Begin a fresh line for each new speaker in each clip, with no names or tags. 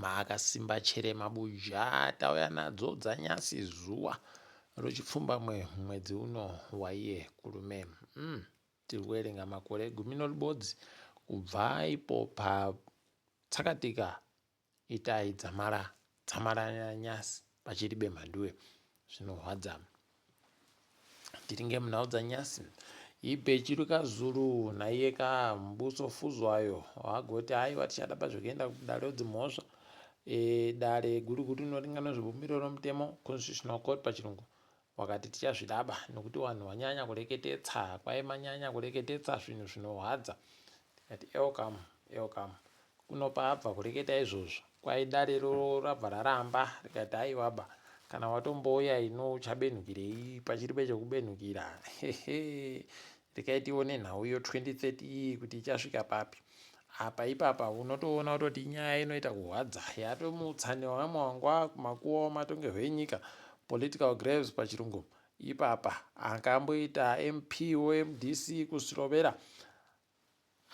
Makasimba chere mabuja tauya nadzo dzanyasi zuwa rochipfumbamwe mwedzi uno waiye kurume. Mm, tiri kuverenga makore gumi noribodzi kubva ipo patsakatika itai dzamara dzamara nyasi pachiribe mhanduwe zvinorwadza. Tiringe munhau dzanyasi Ibhechi rikaZulu naiye ka Mbuso Fuzwayo agoti aiwa tichada pazvekuenda kudare dzimhosva e, dare guru guru rinoringa nezvebumbiro romutemo Constitutional Court pachirungu wakati tichazvidaba nokuti vanhu wanyanya kureketetsa kwai manyanya kureketetsa zvinhu zvinohwadza tikati elcam elcam Kuno paabva kureketa izvozvo kwai dare rabva raramba rikati aiwaba kana watombouya ino uchabenhukirei pachiribe chekubenhukira hehe rekai tione nhau iyo 2030 iyi kuti ichasvika papi apa ipapa unotoona kutoti inyaya inoita kuhwadza yatomutsa newamwe wangwa kumakuwa matongerwo enyika political graves pachirungu ipapa akamboita mp wemdc kusirovera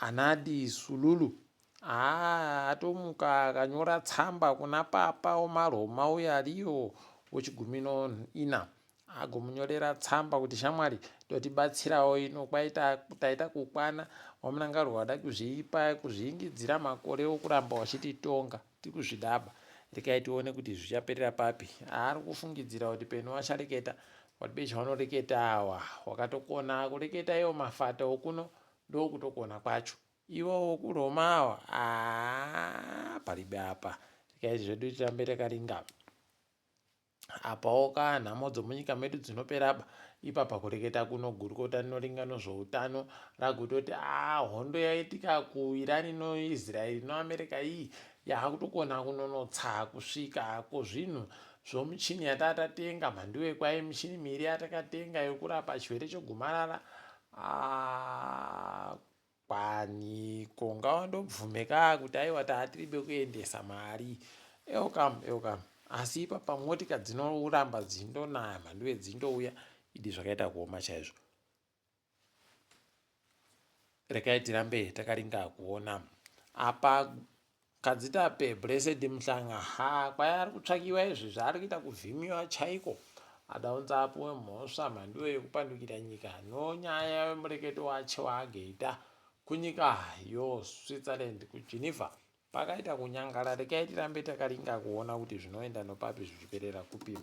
Anadi Sululu haa atomuka akanyora tsamba kuna Papa womaRoma uya Leo wechigumi noina agomunyorera tsamba kuti shamwari totibatsirawo ino kwaita taita kukwana waMnangarwa wada kuzviipa kuzviingidzira makore okuramba wachititonga tikuzvidaba rekai tione kuti zvichaperera papi ari kufungidzira kuti peno wachareketa watibe chawanoreketa awa wakatokona kureketa iwo mafata okuno Ndokutokona kwacho. Ivo vokuRoma awa haa paribe apa. Regai zvedu tirambe takaringa. Apawo ka nhamo dzomunyika medu dzinoperaba. Ipapa kureketa kuno gurukota rinoringa nozvoutano ragototi aa hondo yaitika kuIrani noIsraeri noAmerica iyi yakutokona kunonotsa kusvika kwozvinhu zvomuchini yatatatenga mhanduwe kwai michini miiri yatakatenga yokurapa chirwere chogomarara Ah, kwaniko ngawandobvume kaa kuti aiwa taatiribe kuendesa mari elcam elcam asi ipapa motika dzinoramba dzindonaya mhanduwe dzindouya idi zvakaita kuoma chaizvo rekai tirambe takaringa kuona apa Kadzitape Blessed Mhlanga haa kwai ari kutsvakiwa izvi zvaari kuita kuvhimiwa chaiko adaunza apuwe mhosva mhanduwe yekupandukira nyika nonyaya yemureketo wache waageita kunyika yo Switzerland kuGeneva pakaita kunyangara rekai tirambe takaringa kuona kuti zvinoenda nopapi zvichiperera kupi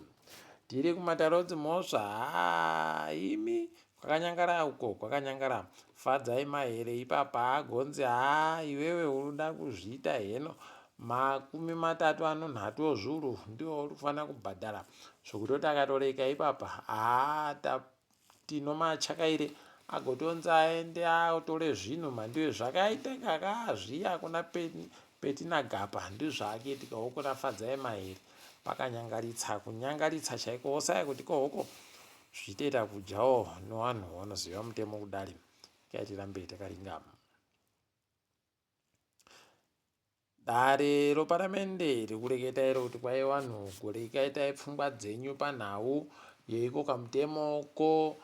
tiri kumatare dzimhosva haa imi Kwakanyangara uko kwakanyangara Fadzai Mahere ipapa agonzi haa iwewe unoda kuzviita heno makumi matatu anonhatu ozviuru ndiwo uri kufanira kubhadhara zvokutoti akatoreka ipapa haa Tino Machakaire agotonzi aende atore zvinhu mhandiwe zvakaitika kaa zviya kuna Petina Gapa ndizvaakuitikawo kuna Fadzai Mahere pakanyangaritsa kunyangaritsa chaiko wosaya kuti kohoko Zvichitoita kudyawo newanhu wanoziva mutemo kudari regai tirambe takaringa. Dare roparamende rikureketa iro kuti kwai wanhu gorekaitai pfungwa dzenyu panhau yeiko kamutemo ko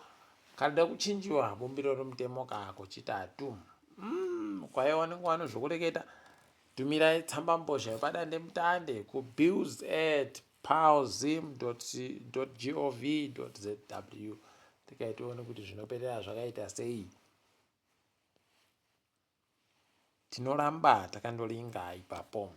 karida kuchinjiwa bumbiro romutemo kako chitatu. Mm, kwai wanenge wano zvokureketa tumirai tsambambozha yepadandemutande kubills at palzim.gov.zw tikai tione kuti zvinoperera zvakaita sei tinoramba takandoringa ipapo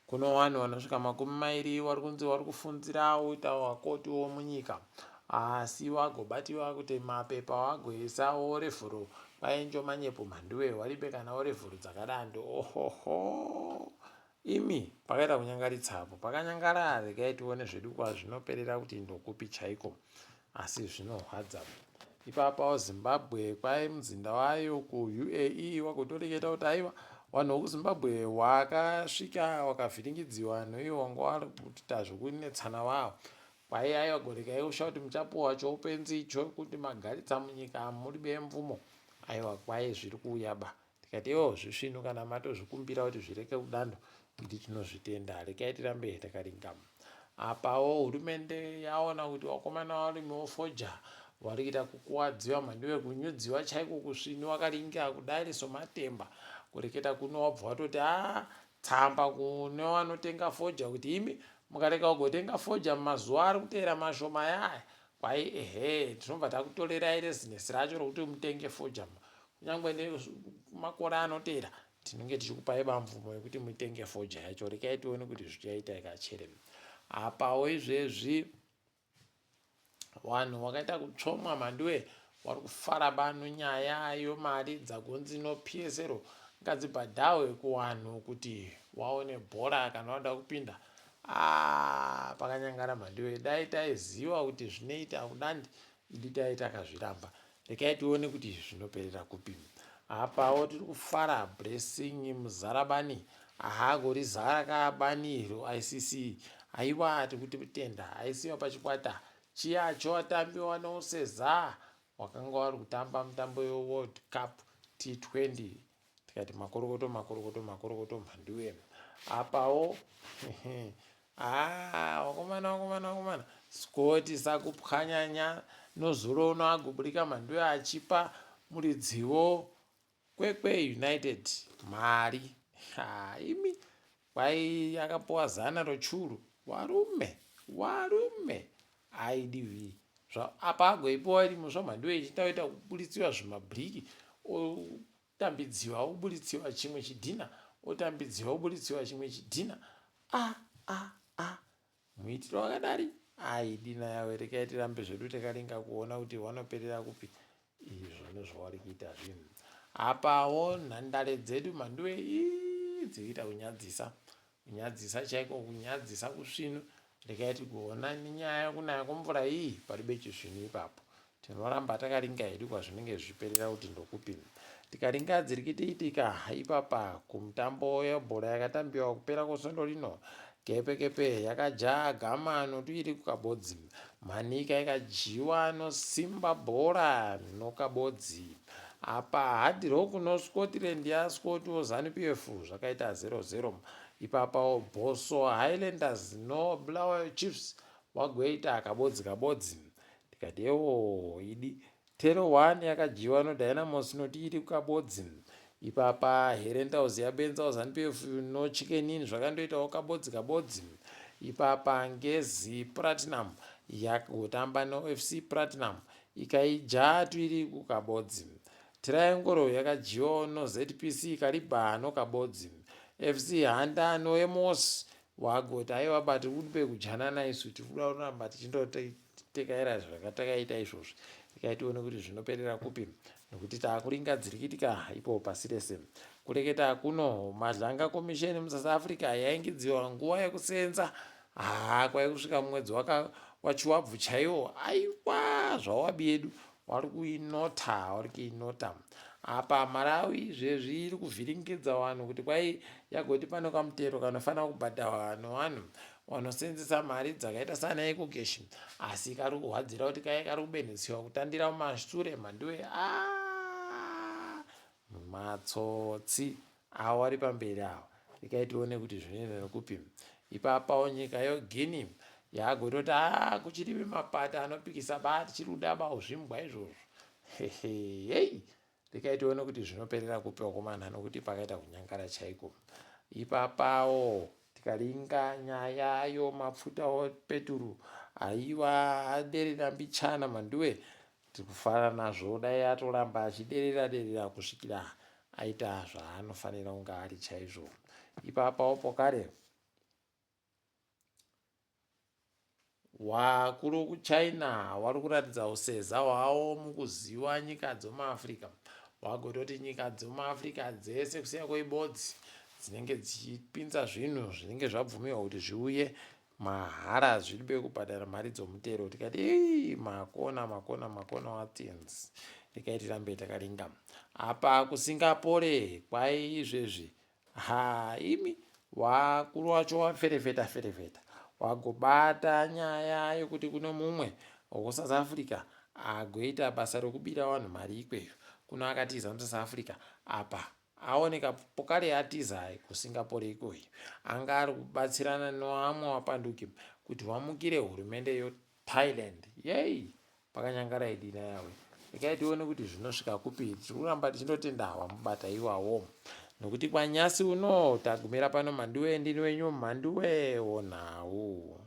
kuno vanhu vanosvika makumi mairi vari kunzi vari kufunzira uita vakoti womunyika asi vagobatiwa kuti mapepa vagoisa orevhuru kwaenjo manyepo mhanduwe waribe kana orevhuru dzakadando ohoho Imi pakaita kunyangaritsa apo pakanyangara regai tione zvedu kwazvinoperera kuti ndokupi chaiko asi zvinorwadza ipapawo Zimbabwe kwai muzinda wayo kuUAE wagotoreketa kuti aiwa vanhu vokuZimbabwe wakasvika wakavhiringidziwa noiwo wanga wari kuita zvokunetsana wawo kwai aiwa gorekai usha kuti muchapuwa choupenzi icho kuti magaritsa munyika muri bemvumo aiwa kwai zviri kuuya ba Tikati iwo zvisvinu kana matozvikumbira kuti zvireke kudando kuti tinozvitenda rekai tirambe takaringa. Apawo hurumende yaona kuti wakomana warimi wofoja wari kuita kukuwadziwa mhandiwe kunyudziwa chaiko kusvinu wakaringa kudari somatemba kureketa kuno wabva watoti haa ah, tsamba kune vanotenga fodya kuti imi mukarega kugotenga fodya mumazuva ari kuteera mashoma ayaya kwai ehe tinobva takutorerai rezinesi racho rokuti mutenge fodya kunyange nemakore anoteera tinenge tichikupai bamvumo yekuti mutenge fodya yacho rekai tione kuti zvichaita ikachere apawo izvezvi Wanhu wakaita kutsvomwa mhanduwe wari kufara bano nyaya yomari dzagonzi no PSL ngadzibhadhahwe kuwanhu kuti waone bhora kana wada kupinda aah pakanyangara mhanduwe dai taiziwa kuti zvinoita kudandi idi dai takazviramba rekai tione kuti zvinoperera kupi apawo tiri kufara blessing muzarabani aha gori zara ka bani iro icc aiwa tikuti kutenda aisiwa pachikwata chiya chovatambi wanouseza wakanga wari kutamba mutambo weworld cup t20 tikati makorokoto makorokoto makorokoto mhanduwe apawo Ah, wakomana wakomana wakomana Scott sakupwanyanya nozuro uno agoburika mhanduwe achipa muridziwo Kwekwe United mari ha imi kwai akapuwa zana rochuru warume warume aidv apa agoipiwa iri muswa mhanduwe ichitaita kuburitsiwa zvimabhiriki otambidziwa obulitsiwa chimwe chidhina otambidziwa obulitsiwa chimwe chidhina a a a muitiro wakadari aidina yawe rekai tirambe zvedu takaringa kuona kuti wanoperera kupi izvo nezvawari kuita zvinhu apawo nhandare dzedu mhanduwe ii dzikuita kunyadzisa Kunyadzisa chaiko kunyadzisa kusvinu regai tigoona nenyaya yekunaya kwemvura iyi paribe chisvinu ipapo tinoramba takaringa hedu kwazvinenge zvichiperera kuti ndokupi tikaringa dziri kitiitika ipapa kumutambo yebhora yakatambiwa kupera kwesvondo rino kepekepe yakajaa gama notuiri kukabodzi manika ikadyiwa nosimba bhora nokabodzi Apa Hard Rock no Scotland yaScott wo Zanu PF zvakaita 0-0. Ipapawo Bosso Highlanders no Bulawayo Chiefs wagoita kabodzi kabodzi. Tikati ewo idi. Tero 1 yakadyiwa no Dynamos noti iri kukabodzi. Ipapa Herentals yabenzawo Zanu PF no Chicken Inn zvakandoitawo kabodzi kabodzi. Ipapa Ngezi Platinum yakagotamba no FC Platinum Ikaija tuiri kukabodzi. Triangle yakadyiwawo no ZPC Kariba no Kabodzi. FC Handa no Emos wagoti aiwa ba tiri kudipe kujanana isu tiri kuda kuramba tichindotekaira zvakatakaita izvozvi rekai tione kuti zvinoperera kupi nokuti taakuringa dzirikitika ipo pasi rese kureketa kuno madlanga komisheni musouth africa yaingidziwa nguva yekusenza Haa kwai kusvika mwedzi waka wachiwabvu chaiwo aiwa zvawabi yedu wari kuinota wari kuinota apa Malawi izvezvi iri kuvhiringidza vanhu kuti kwai yagoti pane kamutero kanofanira kubhadharwa nevanhu vanosenzesa mari dzakaita sana ecocash asi kari kurwadzira kuti kai kari kubenhetsiwa kutandira mumashure mhanduwe ah, Matsotsi awo ari pamberi awa rekai tione kuti zvinoenda nekupi ipapawo nyika yoguinea yaagototi a kuchiri vemapati anopikisa ba tichiri kuda ba uzvimbwa izvozvo hehei rekai tione kuti zvinoperera kupi wakomana nokuti pakaita kunyangara chaiko ipapawo tikaringa nyaya yomapfuta opeturu aiwa aderera mbichana manduwe Tiri kufara nazvo dai atoramba achiderera derera kusvikira aita zvaanofanira kunge ari chaizvo. Ipapawo pokare wakuru kuChina wari kuratidza useza hwawo mukuziva nyika dzomuAfrica. Wagototi nyika dzomuAfrica dzese kusiya kweibodzi dzinenge dzichipinza zvinhu zvinenge zvabvumirwa kuti zviuye mahara zviri pekubhadhara mari dzomutero tikati ii makona makona makona watenzi rekai tirambe takaringa apa kusingapore kwai izvezvi ha imi wakuru wacho waferefeta ferefeta wagobata nyaya yekuti kune mumwe wekusouth africa agoita basa rekubira vanhu mari ikweyo kuno akatiza musouth africa apa Aoneka pokare atiza kuSingapore ikoyi, anga ari kubatsirana nevamwe vapanduki kuti vamukire hurumende yoThailand. Yei! Pakanyangara idi nayawe. Rekai tione kuti zvinosvika kupi. Tiri kuramba tichindotenda vamubata iwawo. Nokuti kwanyasi uno tagumira pano Mhanduwe ndini wenyu Mhanduwe wonhau.